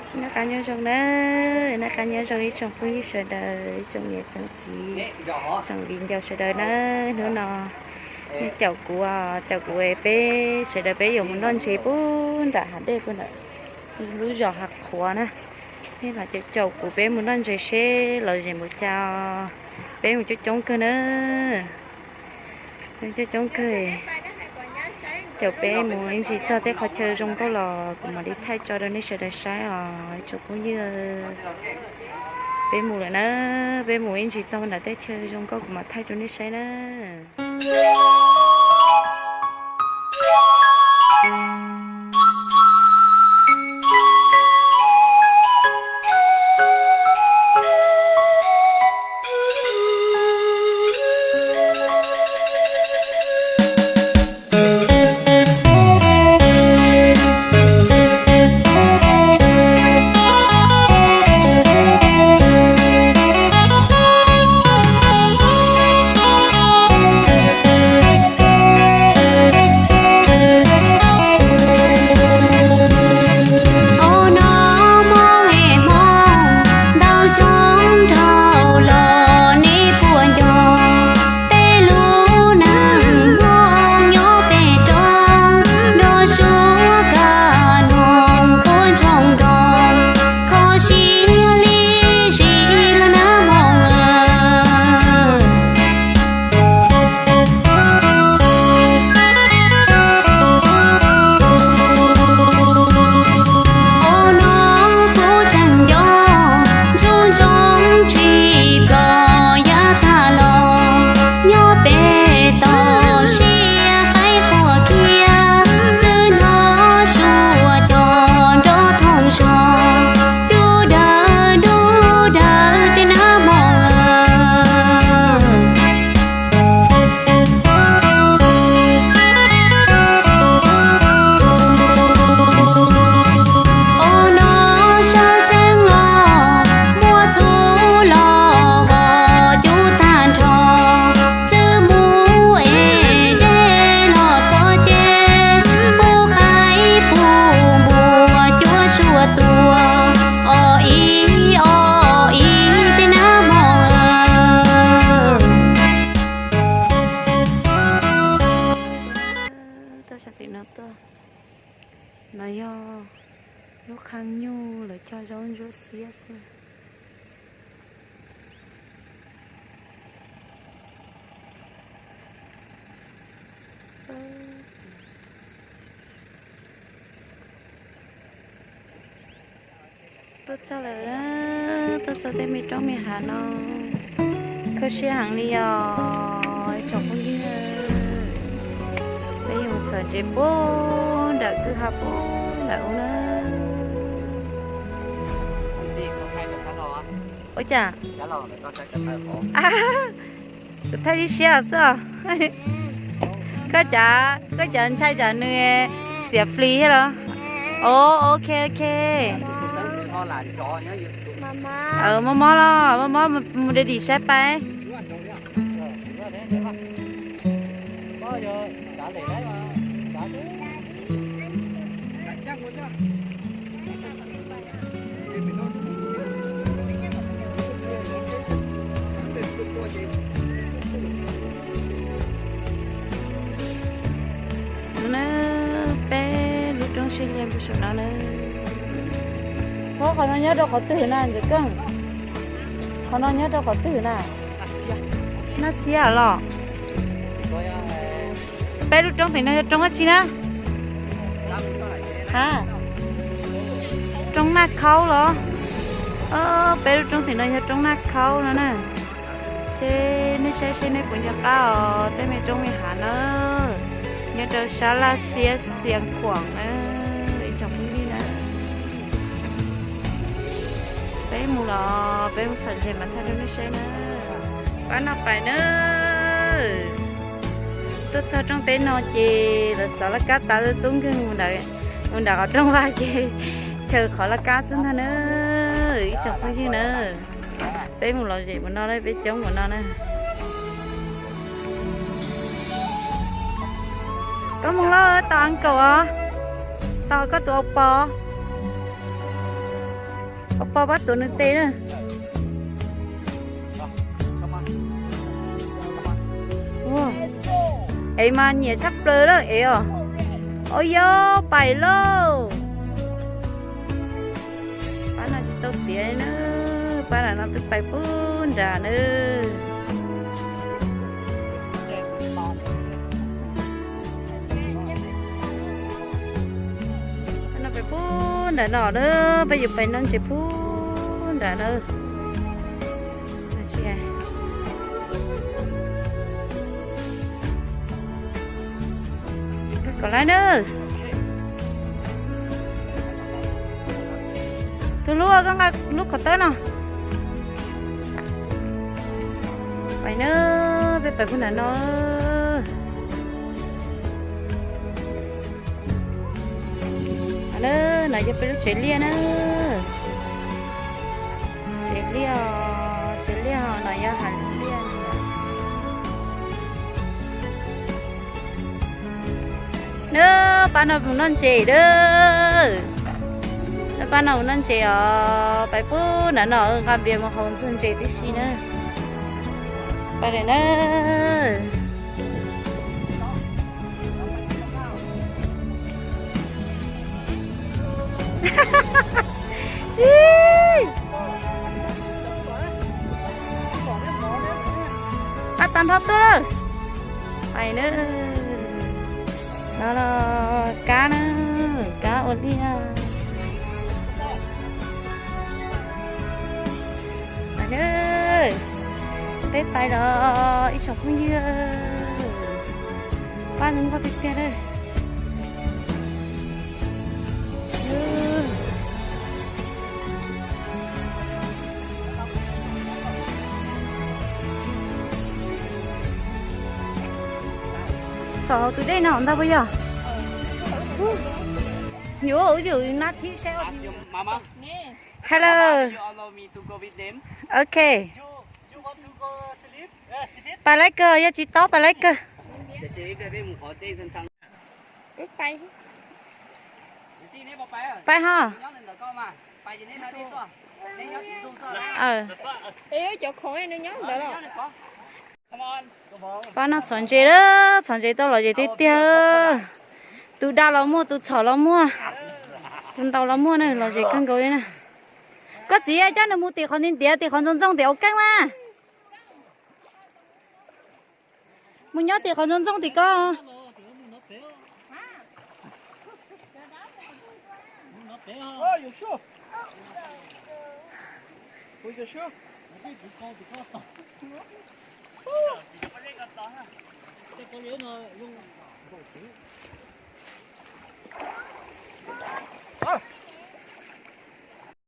Noj qab nyob zoo na, noj qab nyob zoo ib tsoom phooj ywg sawv daws, ib tsoom niam tsoom txiv, tsoom viv ncaus sawv daws na. Hnub no nej caum kuv, caum kuv peb sawv daws peb yuav mus noj ntses puag nram hav dej puag nram lub zos Hav Qhuav na. Nej los caum caum kuv peb mus noj ntses seb lom zem npaum cas, peb mus coob coob kawg na. Coob coob kawg. Caum peb mus ib ntsis txog tej qhov chaw zoo nkauj los kuv mam li thaij tso rau nej sawv daws saib os ib tsoom phooj ywg. Peb mus lawm na, peb mus ib ntsis txog nram tej chaw zoo nkauj kuv mam thaij rau nej saib na. Hmo no hmo es hmo ntau xyoo dhau los nej puas nco, peb lub neej hmo nyob pem roob nrog suab kaj noog puab ntsoog nrog kho siab li sib lug nab hmoo. Hmo no kuv tseem nco ntsuj ntsoov tsis pom yav tag los nyob pem toj siab qaib quaj kiag, xwb hnov suab cog nrov thooj zog cub dawg dub dawg tej nab hmoo. Hmo no sawv tsees los muaj txuj los vos cub tag nrho, xwb mus es dej los txog ces pub qaib pub npua cuab suab tua o ib o ib tej nab hmoo. Tuaj sab tim no tuaj, no yog lub qhab nyuj lawv cog zaub ntsuab xiab xwb. Tuaj txog lawm, tuaj txog tej me roob me hav no, kho siab heev li os ib tsoom phooj ywg. Peb yuav mus txhom ntses puag nram kwj ha puag nram ub na. Ua cas? Kuv thaij ib siab xwb os. Koj cav, koj cav ntshai tsam nws xiam flis thiab los? O, ok ok. Mob mob los mob mob, mus de dim saib pais. No na, peb lub roob siab liag puag saum no na. Qhov no nyob rau qhov twg na ntxawm Keej? Qhov no nyob rau qhov twg na? Naj Xiab los? Peb lub roob tim no yog roob dab tsi na? Ha, roob Naj Khaub los? Peb lub roob tim no yog roob Naj Khaub no na. Seb nej saib seb nej puas nco qab os, tej me roob me hav na, nyob rau sab Laj Xiab Xias Khuam na, ib tsoom phooj ywg na. Peb mus los peb mus txhom ntses mas thaij rau nej saib na. Pab noj pais na. Tuaj txog rooj teb no ces lawv xov laj kab tas lub tub nkeeg mus nram qhov rooj vaj ces chaw qhov laj kab xwb ntag na, ib tsoom phooj ywg na. Peb mus lom zem mus no na, peb coob mus no na. Koj mus lauj, tos uncle os, tos koj tus au pos. Poj poj pab tuav nws tes na. Ua, ev mas nyiam tshaj plaws lawm ev os. Ua yog pais lauj. Pab no tsis tau tiav na, pab no twb pais pub nram na. Pab no pais pub nram no na, peb yuav pais noj ntses pub nram na. Kom lawm na. Tus hlub, koj nqa lub khav tawb no. Pais na, peb pais pub nram no. No yog peb lub tsev liaj na. Tsev liaj, tsev liaj no yog hav liaj. Na, pab no mus noj ntses na. Na, pab no mus noj ntses os, pais pub nram no nqa npias mus haus ntxuag ntses tib si na. Pais lawm na. Pab tag nrho tuaj lawm. Pais na. No los kab na, kab ua liaj. Pais na, peb pais los ib tsoom phooj ywg. Pab zoo nkauj tiag tiag lawm. Txhom hauv tus dej no ntag puas yog? Yuav, yuav nab thib saib. Hello. Ok. Pais laiv kawg, yog tsis tau pais laiv kawg. Pais ho. Cov khoom nws nyob ntawd los. Pab no txhom ntses lawm, txhom ntses tau lom zem tiag tiag. Tus dag los muaj, tus txhom los muaj, tus ntaus los muaj na, lom zem kawg nkaus li na. Koj txiv coj nws mus tim qhov ntiav ntiav, tim qhov ntxoov ntxoo tim ua keej mas. Mus nyob tim qhov ntxoov ntxoo tim ko.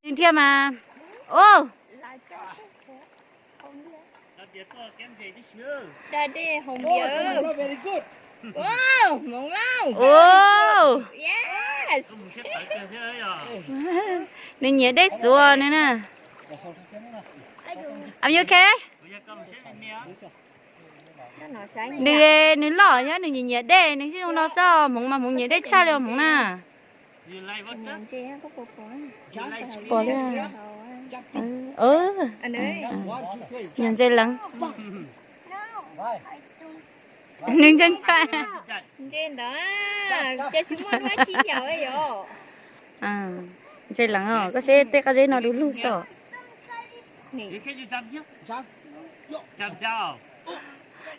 Nws dhia mas. Ua, da dej hoo npias. Hmoov Lauj. Ua, nws nyiam dej xuav nws na. Are you okay? Nws, nws loj thiab nws nyiam nyiam dej, nws siv zoo no xwb, hmoov mas hmoov nyiam dej tshaj li hmoov na. Pom li. Nyiam ntses leev. Nws ntse ntse. Ntses leev os, koj saib tej qab zeb no du lug xwb.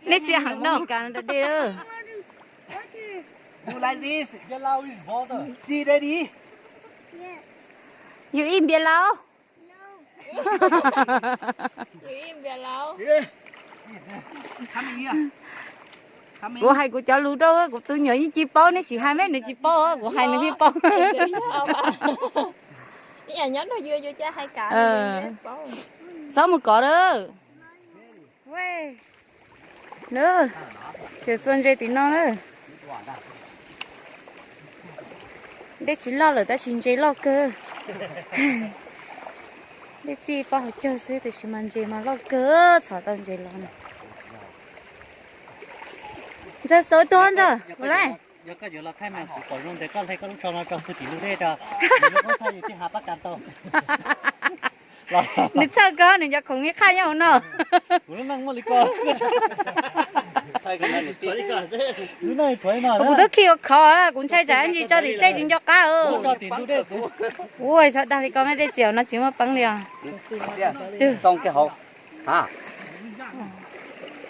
Nej xia heev no kav dej. You like this? See, Daddy? You eat npias laus? Kuv hais kuv cov lus rau kuv tus nyuam yeej tsis paub, nej sim hais me nws tsis paub, kuv hais nws thiaj paub. Txhob mus kov lawm. Tseem xuas ntses tim no na. Dej tsis loj lawm tab sis ntses loj kawg. Dej txij pob hauv caug xwb tiam sis mas ntses mas loj kawg, txhom tau ntses los na. Ntxawg, xuas ib tug ntxawg, ua li. Yog koj yuav los thaij mas kuv pom zoo ntawd koj hle koj lub tsho no rau pw tim lub dej rau, yus lub qub thaj yus thiaj hav pab kas tau. Nws txhawj kawg, nws cov khoom ib qhaj nyob hauv no. Kuv twb khi ua khov, kuv ntshai tsam ntsis tso tim tej tsis nco qab. Ua txhob dag li ko, dej txias no tsis muaj peev li os.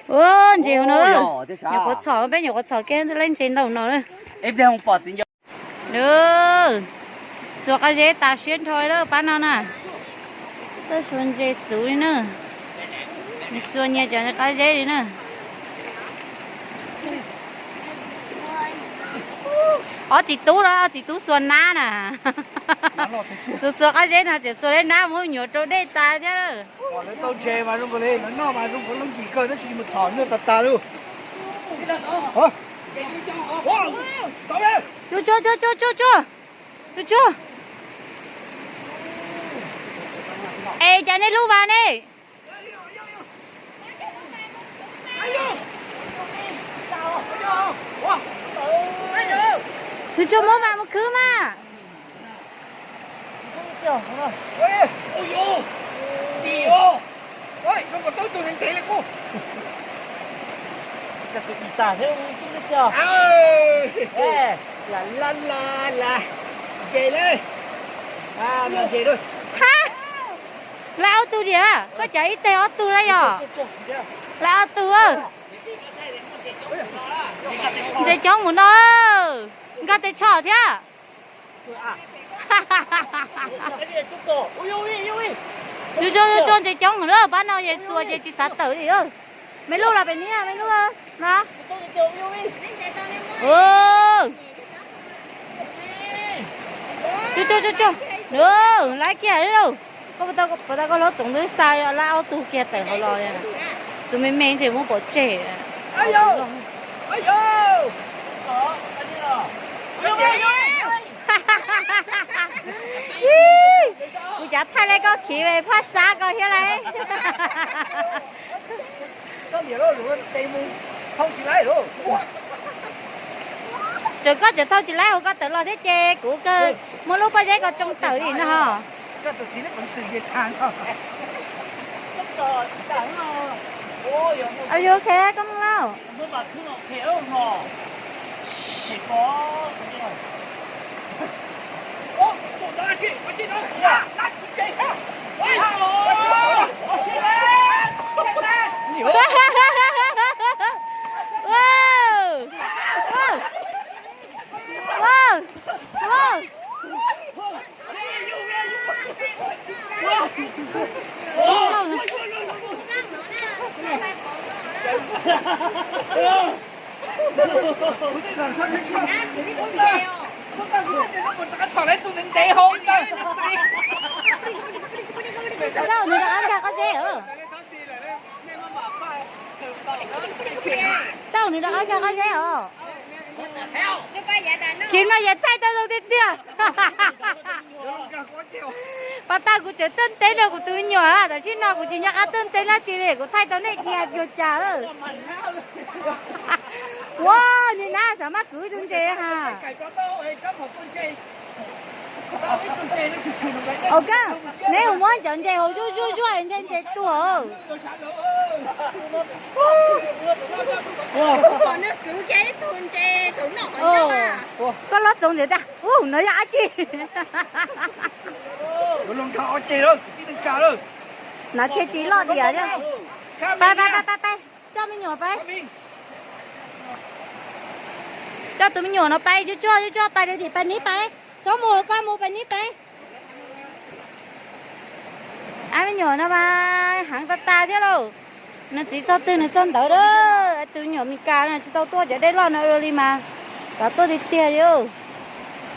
Ua ntses hauv no, nyuam qhuav txhom, peb nyuam qhuav txhom kiag lawm ntses ntau no lawm. Xuas qab zeb tas siab nrho lawm pab no na. Txawj xuas ntses xuv li na. Nws xuas nyias cov qab zeb li na. Ob txiv tub los, ob txiv tub xuas nab na. Xuas xuas qab zeb no tseem xuas li nab muab nyuam rau dej tas thiab lawm. Tsuag tsuag tsuag tsuag tsuag tsuag. Es cas nej lub vas ne? Tus tsuag muab vas mus khwb mas. Ha, lawv ob tug diam, koj cov ib teg ob tug lawm yog? Lawv ob tug. Ntses coob mus no, nkag tes tsho thiab. Yus tso, yus tso ntses coob lawm, pab no yog xuas ces tsis xav tawm li. Me lub los pem niab, me lub no. Tso, tso, tso, tso. Laiv kiag lauj. Koj puas tau koj hlob Txoov twb xa lawv ob tug kiag tawm hauv los. Tus me me ntshe muab pov tseg. Kuv cav thaij li koj khiv phaj xab ko thiab lauj. Tseem koj tseem thauj tsis laib hauv koj tawm los thiab ces kuv muab lub pob zeb ko tsoo tawm li no ho. Are you okay? Koj mus lauj. Tau nws rov qab nkag qab zeb. Tau nws rov qab nkag qab zeb os. Khiv no yog thaij tau zoo tiag tiag. Pas tag kuv tseem tuaj ntev rau kuv tus me nyuam, tam sim no kuv tsis nco qab tuaj ntev dab tsi li, kuv thaij tau nej dhia cuag cas lawm. Ua, niag nab xav maj kwv ib tug ntses ha. Au koj, neb mus muab cov ntses hauv zuaj zuaj zuaj ntses ntses tuag. Koj hlob Txoov ntxim tias, ub, no yog dab tsi? Hnav kiag ris loj diam thiab. Pais pais pais pais, coj me nyuam pais. Coj tus me nyuam no pais, cuag cuag cuag cuag pais rau tim pais nib pais. Txhob mus, koj mus pais nib pais. Ab, me nyuam no mas heev tas tas thiab lauj. Nws txiv txog twg nws txog ntawd a. Tus me nyuam Mes Kas no tsis tau tuaj cov dej loj no ua li mas xav tuaj tiag tiag li.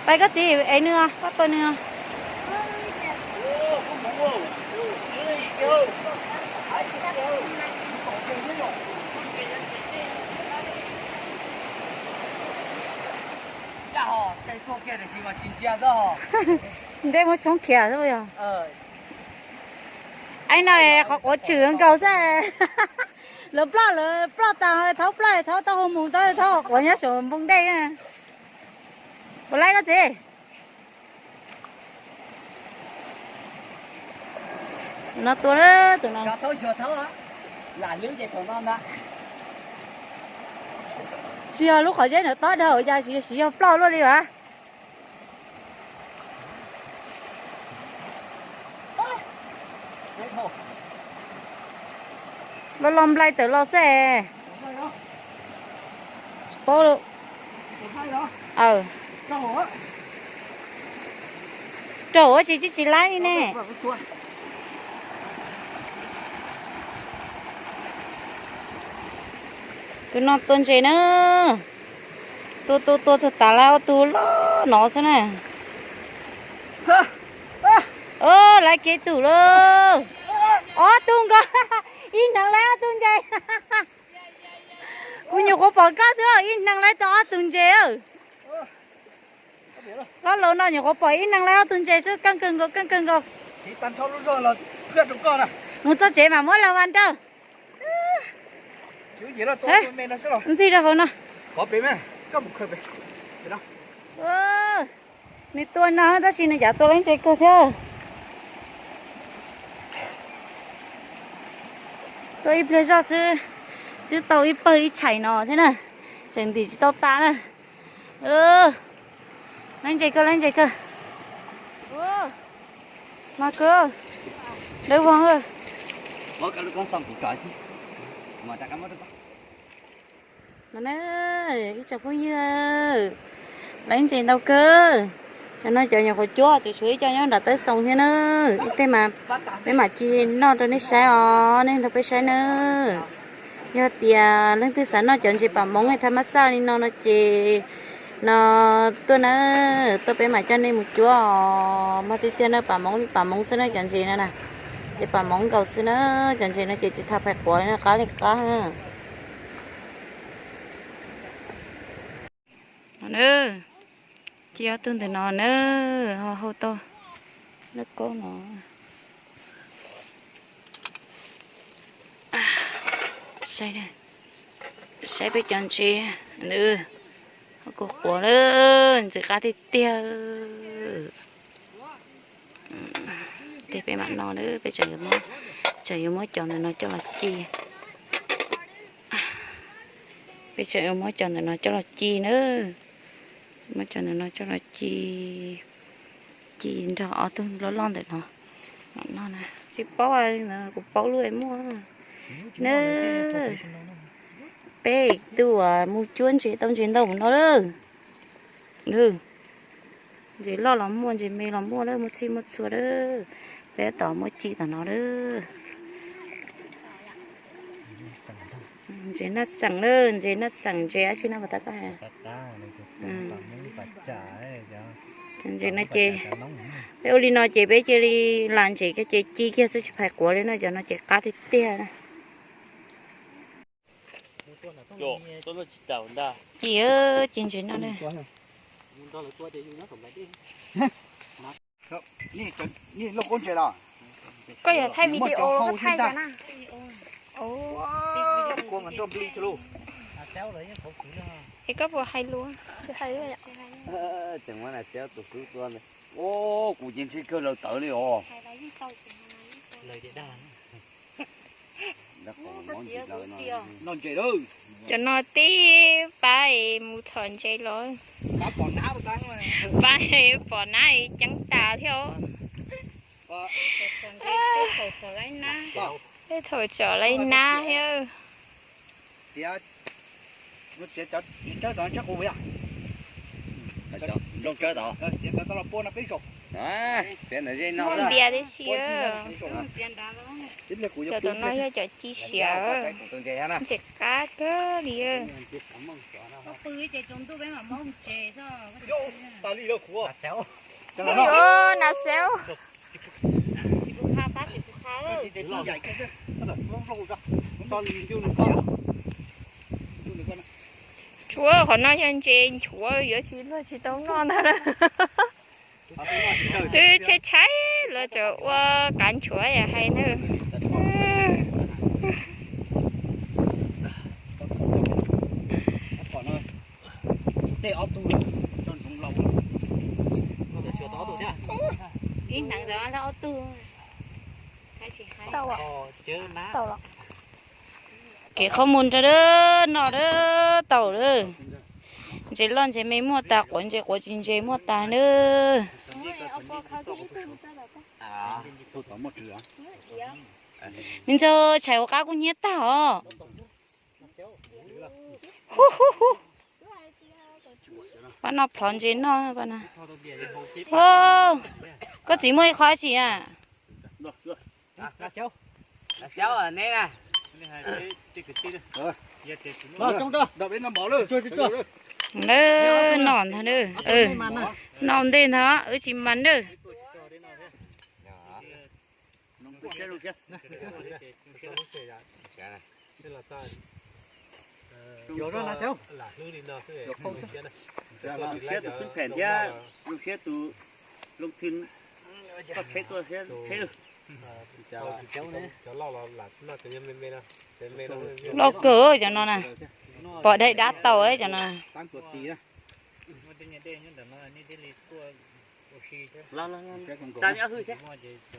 Pais koj txiv, es nws, pab pab nws. Ntej muab tshoob khiav xwb yog. Aib no qhov quav tshwm nkaus xwb. Lawv ploj, lawv ploj tas, thaub ploj, thaub taub hau mus, thaub qhov quav nyob saum npoo dej. Puas laib koj txiv? No tua na, tus no. Tsis yog lub qhov zeb ntawm tob dhau cas tsis yog ploj luaj li as. Los los nplai tawm los xwb. Tsis paub. Raug ua tsis tsis tsis laib li ne. Tus no tua ntses na. Tua tua tua txog tas lawm, ob tug loj no xwb na. Lawv kev tus lawm. Ob tug nkaus. Ib hneev lawv ob tug ntses. Kuv nyuam qhuav pom koj xwb, ib hneev lawv tau ob tug ntses. Loj laus no nyuam qhuav pom ib hneev lawv ob tug ntses xwb, keej kawg nkaus, keej kawg nkaus. Mus txog tsev mas muab los vas nrauj. Ntxig rau hauv no. Nws tua no tab sis nws cav tua lawv ntses kawg thiab. Tua ib pliag zoj xwb, twb tau ib pawg ib tshais no thiab na. Tseem ntim tsis tau tas na. Lawv ntses kawg, lawv ntses kawg. Mas kawg, lawv vog. Ib tsoom phooj ywg, lawv ntses ntau kawg. Cov no cov nyuam qhuav cuab, tseem tshuav ib co nyob nram tawb xoo thiab na. Ib teg mas peb mam ci noj rau nej saib os, nej nrog peb saib na. Yog tias leej twg xav noj cov ntses pam moov thaj mab xaj li no no ces no tuaj na, tuaj peb mam coj nej mus cuab os. Mas tiag tiag na, pam moov li pam moov xwb na cov ntses no na. Ces pam moov nkaus xwb na, cov ntses no ces tsis tas phais quav li na, qab li qab. Ci ob tug ntawm no na, ho hau tau lub kaub no. Saib, saib peb cov ntses, ho kuj quav lawm, ntxim qab tiag tiag. Tej peb mam noj, peb tseem yuav muab cov ntawm no coj los ci. Peb tseem yuav muab cov ntawm no coj los ci na. Muab cov ntawm no coj los ci, ci nrog ob tug loj loj ntawm no mam noj na. Tsis paub, kuv paub lub muaj na. Peb tus mus cuab ntses tau ntses ntau no lawm. Ntses loj los muaj, ntses me los muaj lawm, muaj txhij muaj txhua lawm. Peb tab tom muab ci tom no lawm. Ntses naj xeem lawm, ntses naj xeem, ntses dab tsi no mas tab tom hais. Ntses no ces peb ua li no ces peb cia li lam ntses kiag ces ci kiag xwb tsis phais quav li no, cov no ces qab tiag tiag na. Ci, ci ntses no na. Koj yog thaij video los koj thaij cas na? Es koj puas hais lus? Tsis hais. Kuv ces ntshe kawg lawv tawv li os. Cov no tib pab mus txhom ntses los, pab pom nab ceeb tas thiab. Tej thaum tsom lawv nab thiab. Muaj npias tib si. Cov tom no yog cov ci siav, ntxim qab kawg li. Nas xev. Tshuav qhov no yog ntses nchuav, yuav tsis luag tsis tau noj ntag. Twb tshaib tshaib los tseem ua qav nchuav hais na. Ib hneev ntawd ob tug. Tau, tau los. Kev qhov mus nrog a, noj a, tau a. Ntses loj ntses me muaj tas, quav ntses quav tsis ntses muaj tas na. Me ntxawg, tshais hauv qab kuj hnyiab tag os. Hu hu hu. Pab noj plhov ntses noj pab na. Koj txiv muaj ib qho dab tsi na? Noj ntag na. Noj ntej ntag, wb tsis mas na. Zoo siab tus xwb phem thiab, zoo siab tus loo thwj koj tsheb tuaj thiab tsheb. Loj kawg cov no na. Pom dai dab tau cov no. Koj cov dab tsi?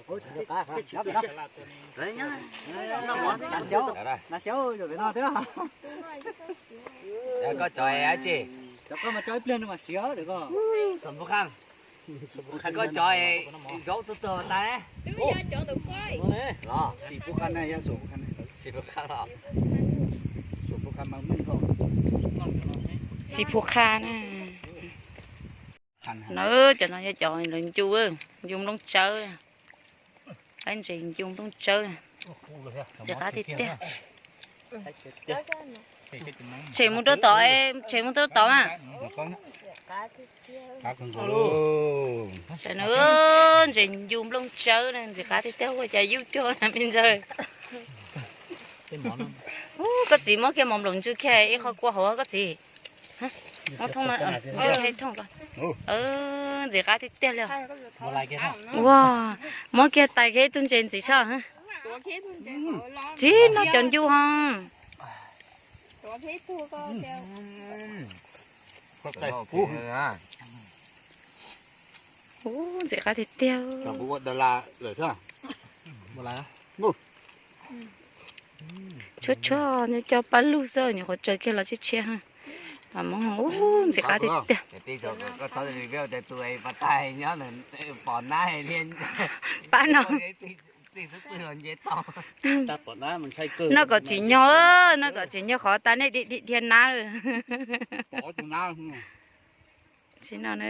Koj cov zaub tuag tuag tas. Xis phu qha na. No cov no yog cov lawv ncu, ncu nplooj tsawb. Qaib ntses ncu nplooj tsawb, ntses qab tiag tiag. Tshem mus rau tod, tshem mus rau tod mas. Saib na, ntses ncu nplooj tsawb na, ntses qab tiag tiag, ua cas yuj cuag me ntxawg. Koj txiv muab kiag mov nploos ntsuj kiag ib qho kua hauv koj txiv. Muab thooj, ntsuj kiag thooj ko. Ntxim qab tiag tiag li. Ua, muab kiag tais kiag ib tug ntses ntxim tshaj. Tsis noj cov ncu ho. Ntxim qab tiag tiag. Tshuab tshuab nyob cov pab lug xwb, nyuam qhuav tsaws kiag los tshiab tshiab. Ub, ntxim qab tiag tiag. Pab no. Noj kom tsim nyog, noj kom tsim nyog qhov tas nej dhia nab. Tsis noj na,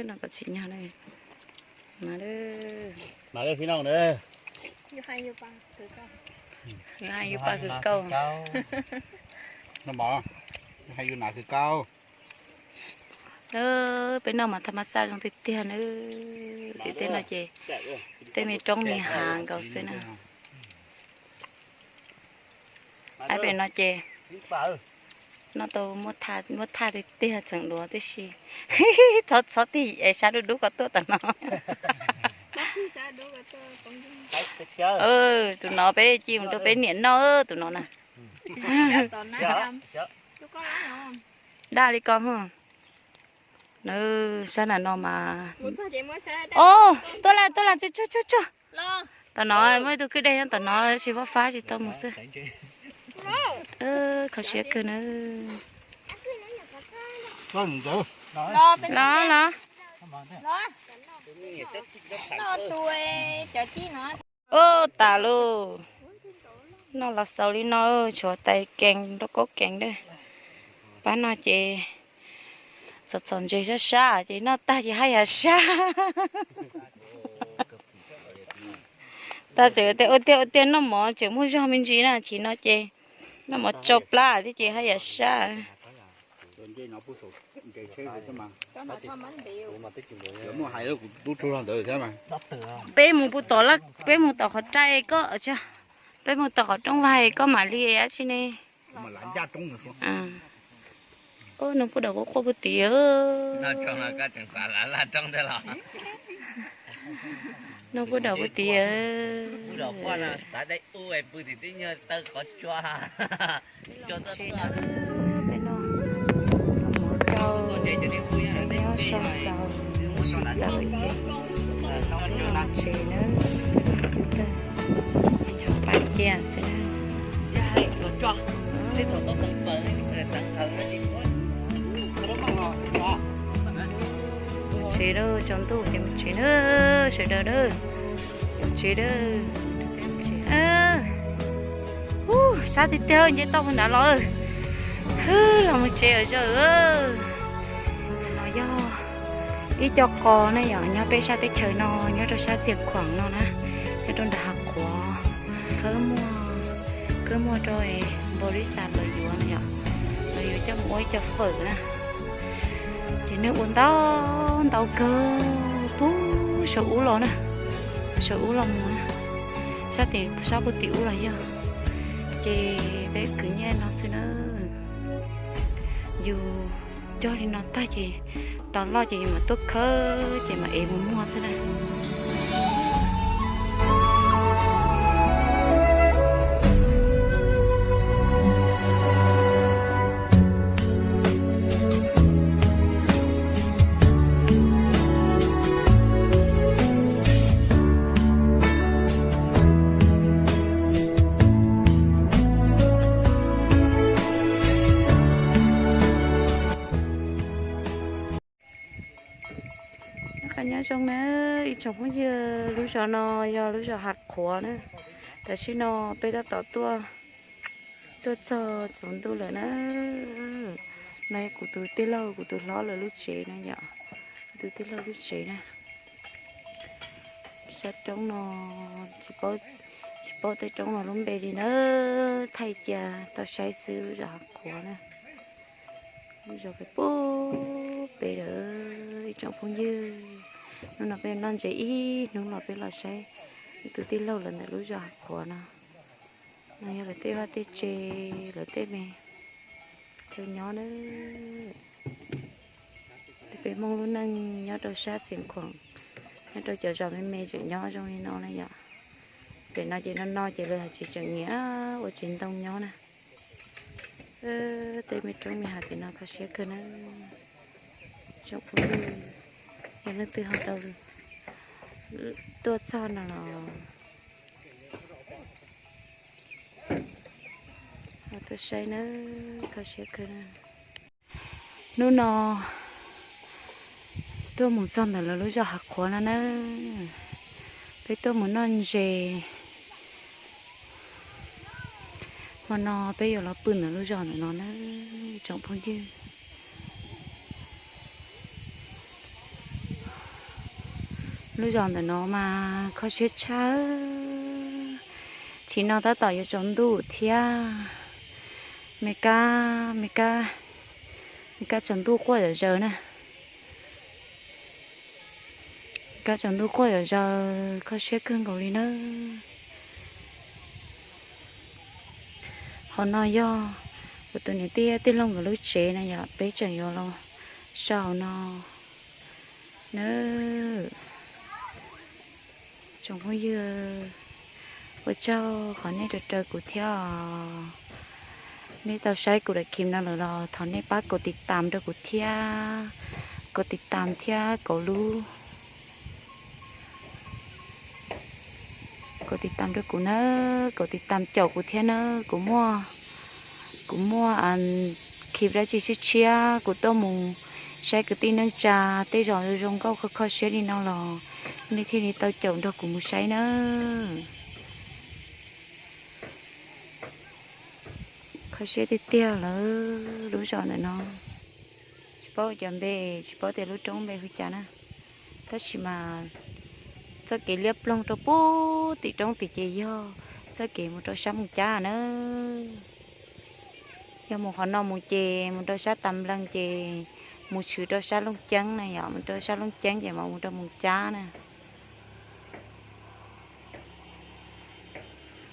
noj kom tsim nyog na. Yus hais yus pab kwv kauj. Peb noj mas thaj ma xaj zoo tiag tiag na. Tim tej no ces tej me roob me hav nkaus xwb na. Ab pem no ces noj tau muab thaj tiag tiag txheem duav tib si. Txhob txhob tig es sab dub dub ko tuaj tom no. Tus no peb ci mus rau peb niam noj tus no na. Daj li ko. Sab nram no mas. Tuaj lawm tuaj lawm, tsuag tsuag tsuag. Tom no muaj ib tug kwj deg nyob tom no tsis fab fab tsis tau mus xwb. Kho siab kawg na. Los los. Ub, tas lauj. Noj los xaus li no, tshuav tais kees nrog kaub kees na. Pab no ces txom txom ntses sab sab ces noj tag ces haj yam sab. Tag tseem ua tiag ua tiag noj mov tseem muaj zog me ntsis na, chim no ces noj mov tsau plab thiab ces haj yam sab. Peb mus puas tom, peb mus tom qhov rai koj, peb mus tom qhov rooj vag koj mam li dab tsi ne. Ub, noj puag daum quaj quaj puag tid. Noj puag daum puag tid. Peb no, mov rau, nyob so txaus, sib txaus ces peb no tsev na. Tuaj ces mus tsev na, sawv daws na, mus tsev na, mus tsev. Ub, sab tiag tiag nce toj puag nrad los. Hwb, los mus tsev os zaws. No yog ib co qos na yom, nyob peb sab teb chaws no, nyob rau sab Xiav Khuam no na, nyob rau nram hav qhuav. Khawb muag, khawb muag rau npaum li xav lawv yuav no yom, lawv yuav coj mus ua ib co fawm na. Ces neeg ua ntau ntau kawg puag saum ub los na, saum ub los mus na, sab tim, sab puag tim ub los yog. Ces peb kwv nyiaj no xwb na, yus cog li no tag ces tos loj ces yus mam tuaj khawb ces mam ev mus muag xwb na. Nyob zoo na ib tsoom phooj ywg, lub zos no yog lub zos Hav Qhuav na. Tam sim no peb tab tom tuaj, tuaj txog tsaus ntuj lawm na. No yog kuv tus tij laug, kuv tus hlob lawv lub tsev na yom, kuv tus tij laug lub tsev na. Sab roob no tsis paub, tsis paub tej roob no lub npe li na, thaij cia tau saib xwb, lub zos Hav Qhuav na. Lub zos pem pub pem lawm ib tsoom phooj ywg. Hnub no peb noj ntses ib hnub los peb los saib ib tug tij laug lawv ntawm lub zos Hav Qhuav no. No yog lawv tej vaj tej tsev, lawv tej me chaw nyob na. Peb Hmoob lub neej nyob rau sab Xiav Khuam, nyob rau cov zos me me tseem nyob zoo li no na yom. Pem no ces no no ces lawv haj tseem nyiam ua tsev ntoo nyob na. Tej me roob me hav tim no kho siab kawg na. Tsoom phooj ywg, yog leej twg ho tau tuaj txog no los ho tuaj saib na, kho siab kawg na. Hnub no tuaj mus txog ntawm lawv lub zos Hav Qhuav no na, peb tuaj mus noj ntses. Hmo no peb yuav los pw ntawm lub zos ntawm no na, tsoom phooj ywg. Lub zos ntawm no mas kho siab tshaj. Tsim no tab tom yuav tsaus ntuj thiab. Me kab, me kab, me kab tsaus ntuj quaj zom zaws na. Kab tsaus ntuj quaj zom zaws, kho siab kawg nkaus li na. Hauv no yog kuv tus niam tij, tij laug nkawd lub tsev na yom, peb tseem yuav los so hauv no na. Tsoom phooj ywg, ua tsaug qhov nej raws raws kuv thiab os. Nej tau saib kuv daim clip no lawm los thov nej pab kaum tiv tam rau kuv thiab, kaum tiv tam thiab kaum lub, kaum tiv tam rau kuv na, kaum tiv tam caum kuv thiab na. Kuv muaj, kuv muaj clip dab tsi tshiab tshiab kuv tuaj mus saib kwv tij neej tsa tej zos zoo nkauj kho kho siab li no los nej thiaj li tau caum nrog kuv mus saib na. Kho siab tiag tiag lawm lub zos ntawm no. Tsis paub cov npe, tsis paub tias lub roob npe hu cas na. Tab sis mas txoj kev liab ploog rau pub tim roob tim ces yog txoj kev mus rau sab Moos Cab na. Yog mus qhov no mus ces mus rau sab Tas Nplees ces mus tshwm rau sab Looj Ceeb na yom, mus rau sab Looj Ceeb ces mam mus rau Moos Cab na.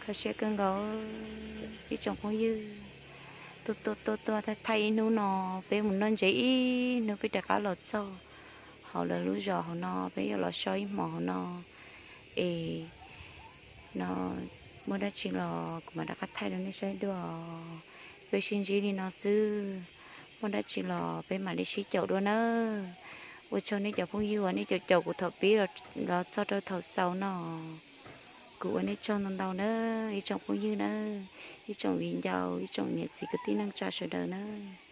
Kho siab kawg nkaus ib tsoom phooj ywg. Tuaj tuaj tuaj tuaj thaij thaij ib hnub no, peb mus noj ntses ib hnub peb rov qab los txog hauv lawv lub zos hauv no, peb yuav los so ib hmos hauv no. Es no muaj dab tsi los kuv mam rov qab thaij rau nej saib dua. Peb sib ntsib li no xwb, muaj dab tsi los peb mam li sib caum dua nawb. Ua tsaug nej cov phooj ywg uas nej caum caum kuv thaum pib los txog rau thaum xaus no. Kuv ua nej tsaug ntau ntau nawb ib tsoom phooj ywg nawb, ib tsoom viv ncaus, ib tsoom niam txiv kwv tij neej tsa sawv daws nawb.